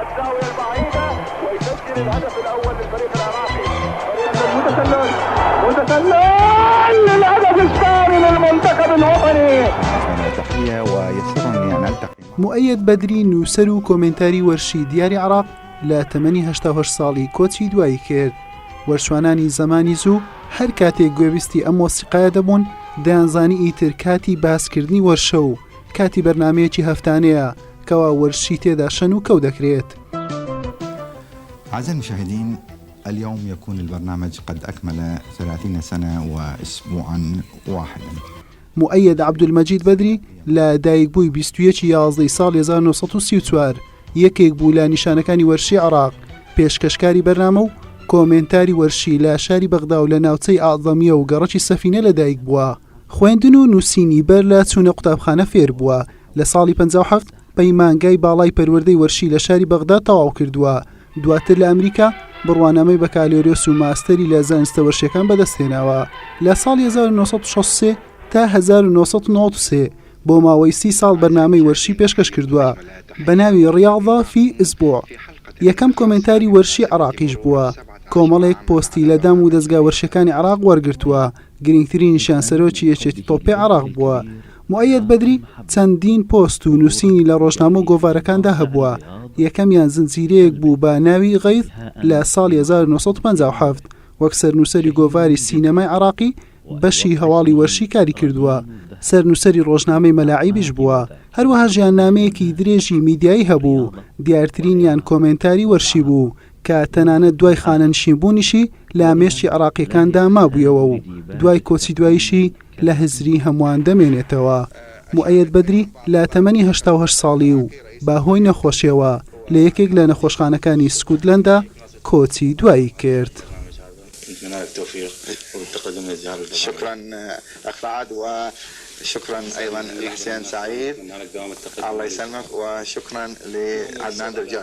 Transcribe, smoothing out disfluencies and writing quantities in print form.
الزاوية البعيدة ويسجل الهدف الأول للفريق العراقي. متسلل، متسلل، الهدف الثاني للمنتخب الوطني. تحية ويسرني أن ألتقي. موئەیەد بەدری نووسەر و کۆمێنتاری وەرشی دیاری عێراق لە تەمەنی 88 ساڵی کۆچی دوایی کرد. وەرشوانانی زەمانی زوو هەر کاتێک گوێبیستی ئەم مۆسیقایە دەبوون دەیانزانی ئیتر کاتی باسکردنی وەرشە و کاتی بەرنامەیەکی هەفتانەیە کەوا وەرشی تێدا شەن و کەو دەکرێت. أعزائي المشاهدين اليوم يكون البرنامج قد أكمل 30 سنة وأسبوعا واحدا. موئەیەد عەبدولمەجید بەدری لە دایکبووی 21 ی یازدەی ساڵی 1934 یەکێک بوو لە نیشانەکانی وەرشی عێراق، پێشکەشکاری بەرنامە و کۆمێنتاری وەرشی لە شاری بەغدا و لە ناوچەی ئەعزەمیە و گەڕەکی سەفینە لە دایک بووە. خوێندن و نووسینی بەر لە چوونە قوتابخانە فێر بووە. لە ساڵی 57 پەیمانگای باڵای پەروەردەی وەرشی لە شاری بەغدا تەواو کردووە. دواتر لە ئەمریکا بڕوانامەی بەکالۆریۆس و ماستەری لە زانستە وەرشیەکان بەدەستهێناوە. لە ساڵی 1963 تا 1993 بۆ ماوەی 30 ساڵ بەرنامەی وەرشی پێشکەش کردووە بە ناوی ڕیاضە فی ئسبوع. یەکەم کۆمێنتاری وەرشی عێراقیش بووە. کۆمەڵێک پۆستی لە دام و دەزگا وەرشیەکانی عێراق وەرگرتووە، گرنگترینیشیان سەرۆکی یەکێتی تۆپی عێراق بووە. موئەیەد بەدری چەندین پۆست و نووسینی لە ڕۆژنامە و گۆڤارەکاندا هەبووە، یەکەمیان زنجیرەیەک بوو بە ناوی غەیث لە ساڵی 1957، وەک سەرنووسەری گۆڤاری سینەمای عێراقی بەشی هەواڵی وەرشی کاری کردووە، سەرنووسەری ڕۆژنامەی مەلاعیبیش بووە، هەروەها ژیاننامەیەکی درێژی میدیایی هەبوو، دیارترینیان کۆمێنتاری وەرشی بوو کە تەنانەت دوای خانەنشینبوونیشی لە مێشکی عێراقییەکاندا مابوویەوە و دوای کۆچی دواییشی لە هزری هەمووان دەمێنێتەوە. موئەیەد بەدری لە تەمەنی 88 ساڵی و بە هۆی نەخۆشیەوە لە یەکێک لە نەخۆشخانەکانی سکوتلەندا کۆچی دوایی کرد.